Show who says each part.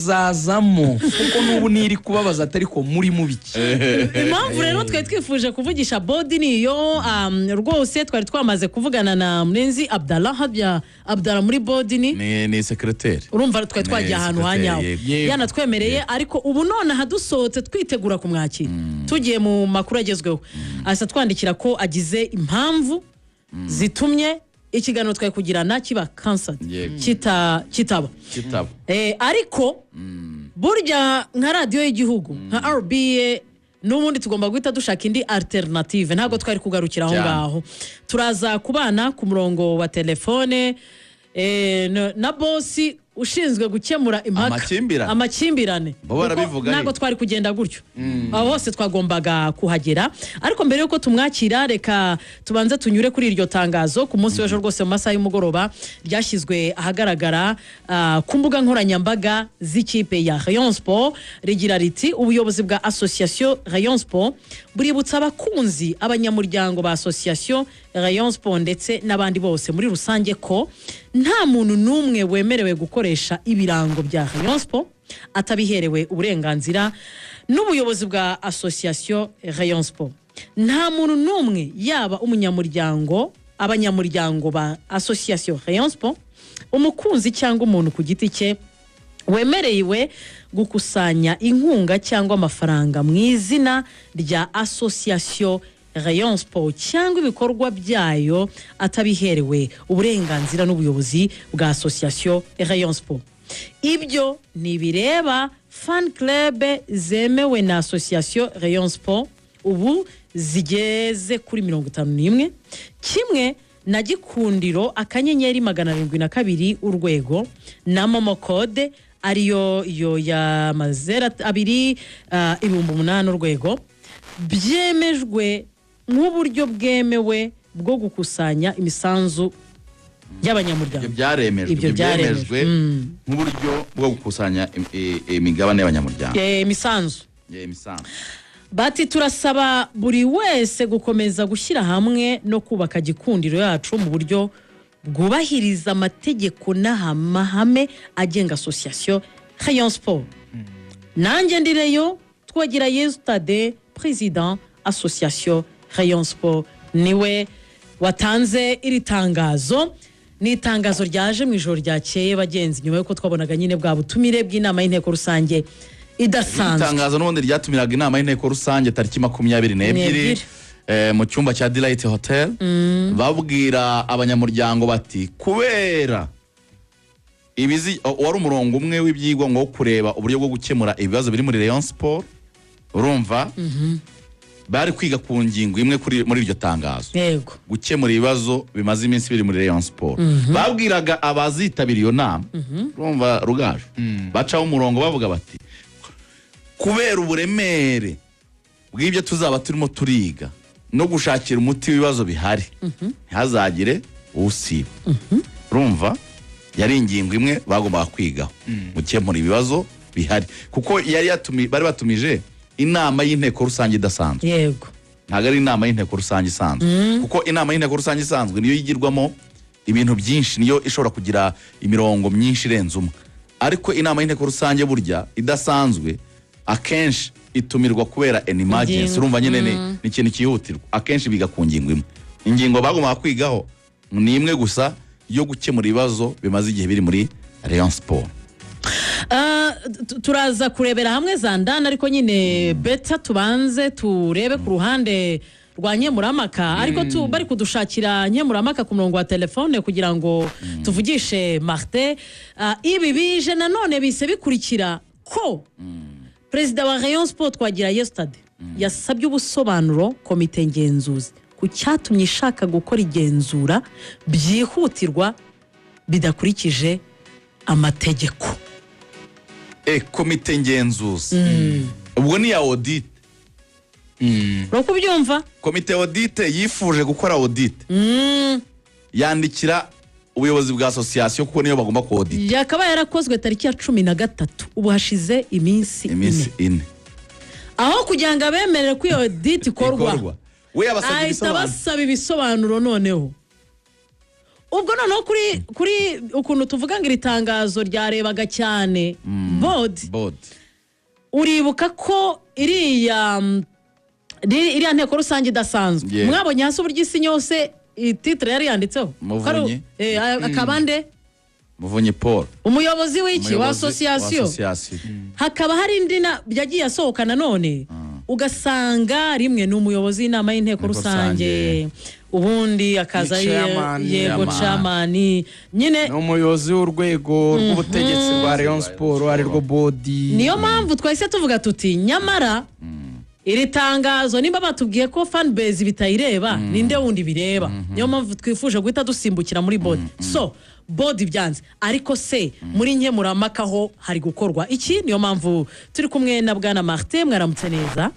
Speaker 1: Izazamo kuko n'ubu niri kubabaza, atari ko muri mubiki.
Speaker 2: Impamvu rero twari twifuje kuvugisha board niyo rwose twari twamaze kuvugana na Murenzi Abdallah, habya Abdallah muri board ni
Speaker 3: Ni secrétaire.
Speaker 2: Urumva twari twagiye
Speaker 3: Ni
Speaker 2: ahantu
Speaker 3: secrétaire,
Speaker 2: hanyaho.
Speaker 3: yego.
Speaker 1: Yego.
Speaker 2: Yanatwemereye, ariko ubu nonaha dusohotse twitegura kumwakira, tugiye mu makuru agezweho, asa twandikira ko agize impamvu zitumye ikiganiro twari kugirana kiba cancelled.
Speaker 3: Yego.
Speaker 2: Kitaba.
Speaker 3: Kitaba.
Speaker 2: Ariko burya nka radiyo y'igihugu nka RBA n'ubundi tugomba guhita dushaka indi alternative, ntabwo twari kugarukira aho ngaho. Turaza kubana ku murongo wa telefone na boss ushinzwe gukemura impaka,
Speaker 3: Amakimbirane.
Speaker 2: amakimbirane.
Speaker 3: Bo barabivuga
Speaker 2: Kuko ntabwo
Speaker 3: ariko.
Speaker 2: twari kugenda gutyo, aho hose twagombaga kuhagera. Ariko mbere y'uko tumwakira, reka tubanze tunyure kuri iryo tangazo. Ku munsi w'ejo rwose mu masaha y'umugoroba ryashyizwe ahagaragara ku mbuga nkoranyambaga z'ikipe ya Rayon Sport, rigira riti: "Ubuyobozi bwa Association Rayon Sport buributsa abakunzi, abanyamuryango ba Association Rayon Sport ndetse n'abandi bose muri rusange ko nta muntu n'umwe wemerewe gukoresha ibirango bya Rayon Sport atabiherewe uburenganzira n'ubuyobozi bwa Association Rayon Sport. Nta muntu n'umwe, yaba umunyamuryango, abanyamuryango ba Association Rayon Sport, umukunzi cyangwa umuntu ku giti cye, wemerewe gukusanya inkunga cyangwa amafaranga mu izina rya Association Rayon Sport cyangwa ibikorwa byayo atabiherewe uburenganzira n'ubuyobozi bwa Association Rayon Sport. Ibyo ntibireba fan club zemewe na Association Rayon Sport ubu zigeze kuri 51, kimwe na Gikundiro *702# na MoMo code ariyo iyo ya 000 8000#, byemejwe nk'uburyo bwemewe bwo gukusanya imisanzu y'abanyamuryango."
Speaker 3: Ibyo byaremejwe.
Speaker 2: Ibyo
Speaker 3: Ibyo byemejwe
Speaker 2: byaremejwe.
Speaker 3: Nk'uburyo bwo gukusanya imigabane y'abanyamuryango.
Speaker 2: Imisanzu.
Speaker 3: Imisanzu.
Speaker 2: Bati: "Turasaba buri wese gukomeza gushyira hamwe no kubaka Gikundiro yacu mu buryo bwubahiriza amategeko n'amahame agenga Association Rayon Sport. Nanjye ndi Rayon." Twagirayezu Tade, président Association Rayon Sport, niwe watanze iri tangazo. Ni itangazo ryaje mu ijoro ryakeye, bagenzi, nyuma y'uko twabonaga nyine bwa butumire bw'inama y'inteko rusange idasanzwe.
Speaker 3: Itangazo n'ubundi ryatumiraga inama y'inteko rusange tariki 22
Speaker 2: N'ebyiri.
Speaker 3: Mu cyumba cya Delight Hotel, babwira abanyamuryango bati kubera ibizi wari umurongo umwe w'ibyigwa ngo wo kureba uburyo bwo gukemura ibibazo biri muri Rayon Sport. Urumva bari kwiga ku ngingo imwe kuri muri iryo tangazo, gukemura ibibazo bimaze iminsi biri muri Rayon Sport. Babwiraga abazitabira iyo nama, urumva Rugaju, bacaho umurongo bavuga bati kubera uburemere bw'ibyo tuzaba turimo turiga no gushakira umuti w'ibibazo bihari, ntihazagire usiba. Urumva yari ingingo imwe bagombaga kwigaho, gukemura ibibazo bihari, kuko bari batumije inama y'inteko rusange idasanzwe. Ntabwo ari inama y'inteko rusange isanzwe, kuko inama y'inteko rusange isanzwe niyo yigirwamo ibintu byinshi, niyo ishobora kugira imirongo myinshi irenze umwe. Ariko inama y'inteko rusange burya idasanzwe akenshi itumirwa kubera an emergency.
Speaker 2: Ingingo.
Speaker 3: Urumva nyine ni ikintu cyihutirwa, akenshi biga ku ngingo imwe. Ingingo bagombaga kwigaho ni imwe gusa yo gukemura ibibazo bimaze igihe biri muri Rayon Sport.
Speaker 2: Turaza kurebera hamwe za ndani, ariko nyine better tubanze turebe ku ruhande rwa nkemurampaka. Ariko bari kudushakira nkemurampaka ku murongo wa telefone kugira ngo tuvugishe Martin. Ibi bije nanone bise bikurikira ko perezida wa Rayon Sport Twagirayezu Tade yasabye ubusobanuro komite ngenzuzi ku cyatumye ishaka gukora igenzura byihutirwa bidakurikije amategeko.
Speaker 3: Komite ngenzuzi ubwo ni ya audit.
Speaker 2: Uri kubyumva?
Speaker 3: Komite audit yifuje gukora audit, yandikira ubuyobozi bwa association kuko niyo bagomba ku audit.
Speaker 2: Yakaba yarakozwe tariki ya 13, ubu hashize iminsi
Speaker 3: iminsi
Speaker 2: 4.
Speaker 3: 4.
Speaker 2: Aho kugira ngo abemerere ko iyo audit ikorwa,
Speaker 3: Ikorwa, we yabasabye
Speaker 2: ahita
Speaker 3: ibisobanuro.
Speaker 2: basaba ibisobanuro. Noneho Ubwo noneho kuri ukuntu tuvuga ngo iri tangazo ryarebaga cyane board,
Speaker 3: Board.
Speaker 2: Uribuka ko iriya nteko rusange idasanzwe, mwabonye hasi uburyo isi yose titre yari yanditseho?
Speaker 3: Muvunyi.
Speaker 2: Akabande.
Speaker 3: Muvunyi Paul.
Speaker 2: Umuyobozi w'iki? Wa
Speaker 3: Umuyobozi
Speaker 2: association.
Speaker 3: Wa association.
Speaker 2: Hakaba hari indi yagiye asohoka nanone, ugasanga rimwe ni umuyobozi w'inama y'inteko
Speaker 3: Inteko
Speaker 2: rusange, ubundi akaza
Speaker 1: Ni chairman.
Speaker 2: Yego.
Speaker 3: Chairman.
Speaker 2: Chairman nyine.
Speaker 1: Ni umuyobozi w'urwego rw'ubutegetsi rwa Rayon Sport, arirwo board.
Speaker 2: Niyo mpamvu twahise tuvuga tuti nyamara iri tangazo, nimba batubwiye ko fan base bitayireba, ninde wundi bireba? Niyo mpamvu twifuje guhita dusimbukira muri board. So board byanze, ariko se muri nkemurampaka ho hari gukorwa iki? Niyo mpamvu turi kumwe na bwana Martin. Mwaramutse neza?